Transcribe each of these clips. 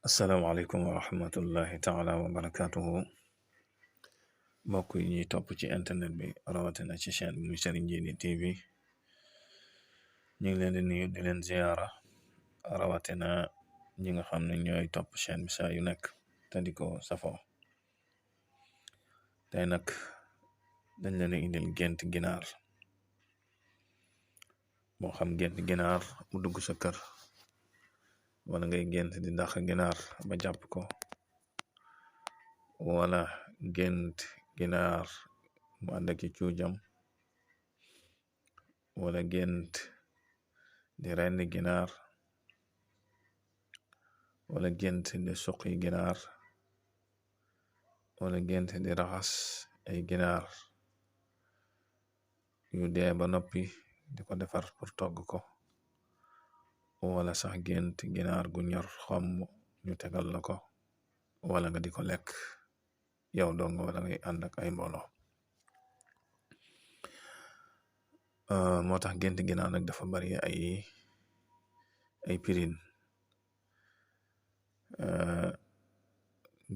asalaamaaleykum wa rahmatullahi taala wa barakatuhu mbokk yi ñuy topp ci internet bi rawatina ci chaîne bi muy Serigne Djily TV ñu ngi leen di nuyu di leen ziyaara rawatina ñi nga xam ne ñooy topp chaîne bi saa yu nekk te di ko safoo tey nag dañ leen a indil gént ginaar moo xam gént ginaar mu dugg sa kër wala ngay gént di dàq ginaar ba jàpp ko wala gént ginaar mu ànd ak cuujam wala gént di rendi ginaar wala gént di suqi ginaar wala gént di raxas ay ginaar yu dee ba noppi di ko defar pour togg ko wala sax gént ginaar gu ñor xomm ñu tegal la ko wala nga di ko lekk yow dong wala ngay ànd ak ay mbooloo moo tax gént ginaar nag dafa bari ay pirin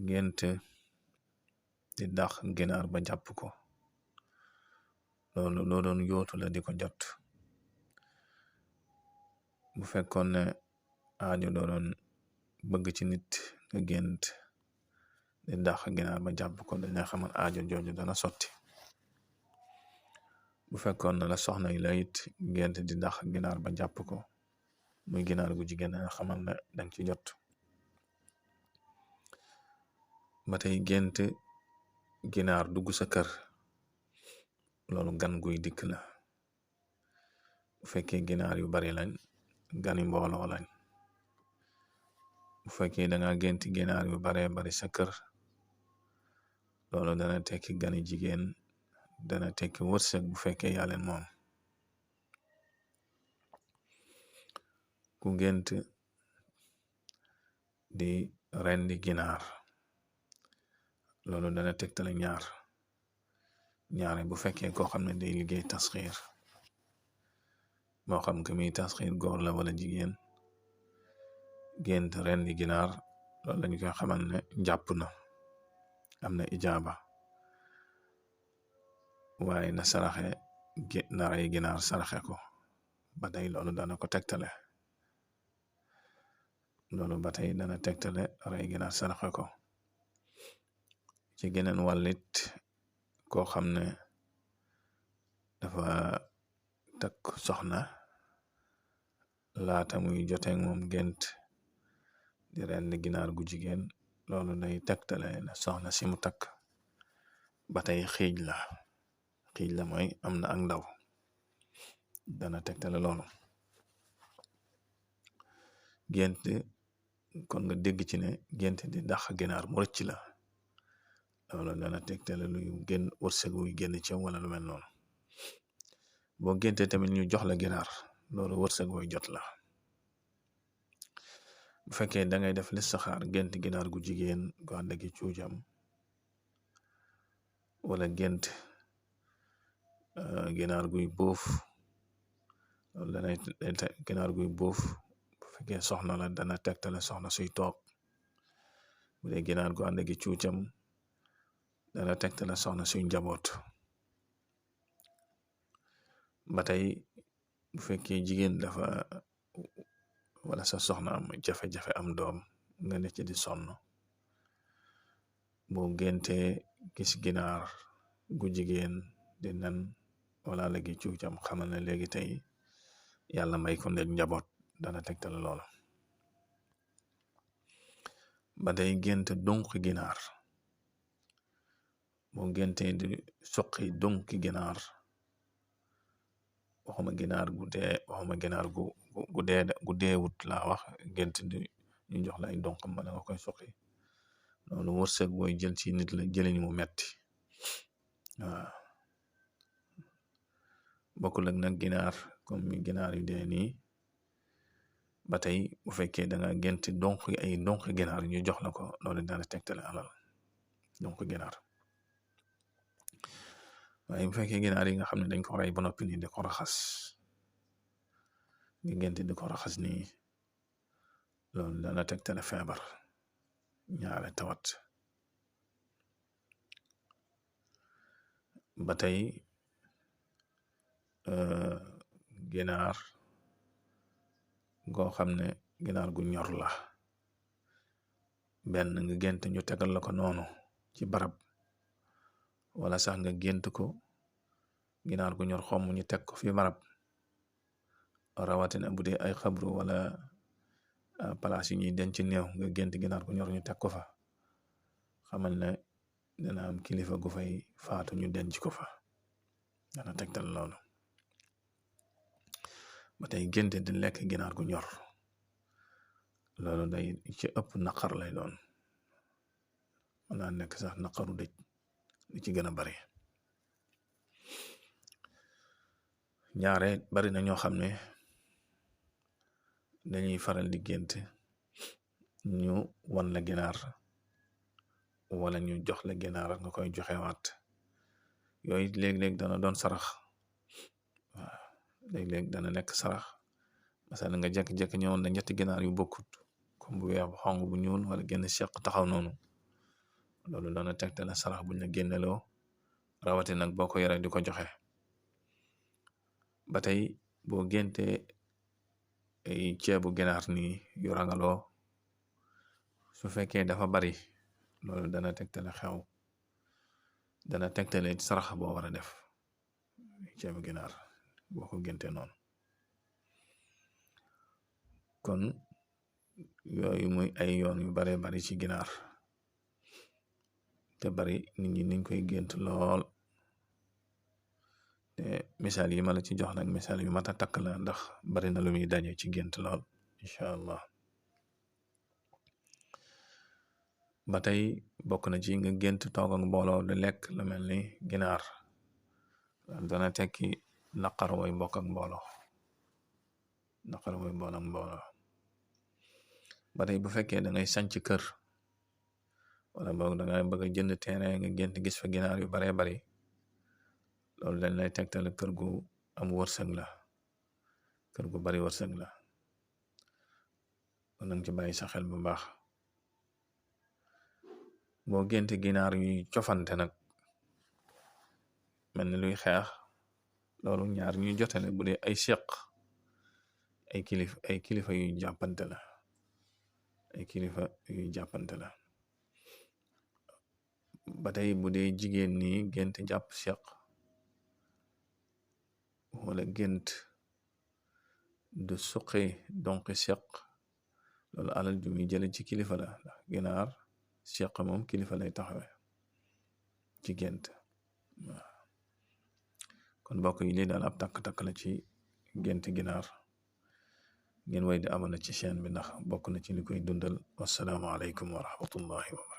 gént di dàq ginaar ba jàpp ko loolu loo doon yootu la di ko jot bu fekkoon ne aajo doo doon bëgg ci nit nga gént di dàq ginaar ba jàpp ko daña xamal aajo jooju dana sotti bu fekkoon ne la soxna yi la it gént di dàq ginaar ba jàpp ko muy ginaar gu jigéen dana xamal ne dang ci jot ba tey gént ginaar dugg sa kër loolu gan guy dikk la bu fekkee ginaar yu bari lañ gani mbooloo lañ bu fekkee danga gént ginaar yu baree bari sa kër loolu dana tekki gani jigéen dana tekki wërsëg bu fekkee yàlleen moom ku gént di rendi ginaar loolu dana tegtale ñaare bu fekkee koo xam ne day liggéey tasxiir moo xam que muy tasxiir góor la wala jigéen gént rendi ginaar loolu lañu koy xamal ne jàpp na am na ijaaba waaye na saraxe na rey ginaar saraxe ko ba tey loolu dana ko tegtale rey ginaar saraxe ko ci geneen wàllit koo xam ne dafa takk soxna laata muy joteeg moom gént di rendi ginaar gu jigéen loolu day tegtale na soxna si mu takk ba tey xiij la mooy am na ak ndaw dana tegtale loolu gént kon nga dégg ci ne gént di dàq ginaar mu rëcc la loolu dana tegtale luy génn wërsëg wuy génn ci wala lu mel noonu boo génte tamit ñu jox la ginaar loolu wërsëg wuy jot la bu fekkee da ngay def listixaar gént ginaar gu jigéen gu ànd ak cuujam wala gént ginaar guy bóof loolu danay ginaar guy bóof bu fekkee soxna la dana tegtale soxna suy toog bu dee ginaar gu ànd ak cuujam dana tegtale soxna suy njaboot ba tey bu fekkee jigéen dafa wala sa soxna am jafe-jafe am doom nga ne ci di sonn boo génte gis ginaar gu jigéen di nen wala léegi cuujam xamal ne léegi tey yàlla may ko ndeg njaboot dana tegtale loola ba tey gént dunq ginaar boo génte di suqi dunqi ginaar waxuma ginaar gu dee waxuma ginaar gu deewut laa wax gént di ñu jox la ay donqam wala nga koy suqi loolu wërsëg booy jël ci nit la jëliñ mu metti waaw bokkul ak nag ginaar comme mi ginaar yu dee nii ba tey bu fekkee da nga gént ay donq ginaar ñu jox la ko loolu dana tegtale alal donq ginaar waaye bu fekkee ginaar yi nga xam ne dañ ko rey ba noppi nii di ko raxas nga gént di ko raxas nii loolu dana tegtale feebar ñaare tawat. ba tey ginaar goo xam ne ginaar gu ñor la, benn nga gént ñu tegal la ko noonu ci barab, wala sax nga gént ko ginaar gu ñor xomm ñu teg ko fi barab, rawatina bu dee ay xabru wala palaas yi ñuy denc néew nga gént ginaar gu ñor ñu teg ko fa, xamal ne dana am kilifa gu fay faatu ñu denc ko fa, dana tegtal loolu. ba tey gént di lekk ginaar gu ñor, loolu day ci ëpp naqar lay doon, mën naa nekk sax naqaru dëj li ci gën a bari. ñaare bari na ñoo xam ne dañuy faral di gént ñu wan la ginaar wala ñu jox la ginaar nga koy joxewaat, yooyu léeg-léeg dana doon sarax. waaw léeg-léeg dana nekk sarax, masala nga jekk-jekk ñëwoon na ñetti ginaar yu bokkut, comme bu weex bu xong bu ñuul wala génn seq taxaw noonu, loolu dana tegtale sarax buñ la génneloo, rawati nag boo ko yoree di ko joxe. ba tey boo génte ay ceebu ginaar nii yu rangaloo, su fekkee dafa bari, loolu dana tegtale xew, dana tegtale sarax boo war a def ceebu ginaar boo ko génte noonu. kon yooyu muy ay yoon yu bare bari ci ginaar, te bari nit ñi niñ koy gént lool. te misaal yi ma la ci jox nag misaal yu mat a takk la, ndax bari na lu muy daje ci gént lool, incha allah. ba tey bokk na ci nga gént toog ak mbooloo di lekk lu mel ni ginaar, dana tekki naqar woy mbokk ak mbooloo, naqar woy mbool ak mbooloo. ba tey bu fekkee da ngay sanc kër, wala boog da ngay bëgg a jënd terrain nga gént gis fa ginaar yu baree bari, loolu dañ lay tegtal kër gu am wërsëg la, kër gu bari wërsëg la, kon nag ci bàyyi sa xel bu baax. boo gént ginaar yuy cofante nag mel ni luy xeex, loolu ñaar ñuy jotale bu dee ay seq ay kilifa yuy jàppante la, ay kilifa yuy jàppante la. ba tey bu dee jigéen nii gént jàpp seq wala gént du suqi donqi seq, loolu alal ju muy jële ci kilifa la, ndax ginaar seq moom kilifa lay taxawe ci gént. waaw kon mbokk yi lii daal ab takk-takk la ci gént ginaar. ngeen way di abonné ci chaîne bi ndax bokk na ci li koy dundal. wassalaamu aleykum wa rahmatullahi wa barakatuh.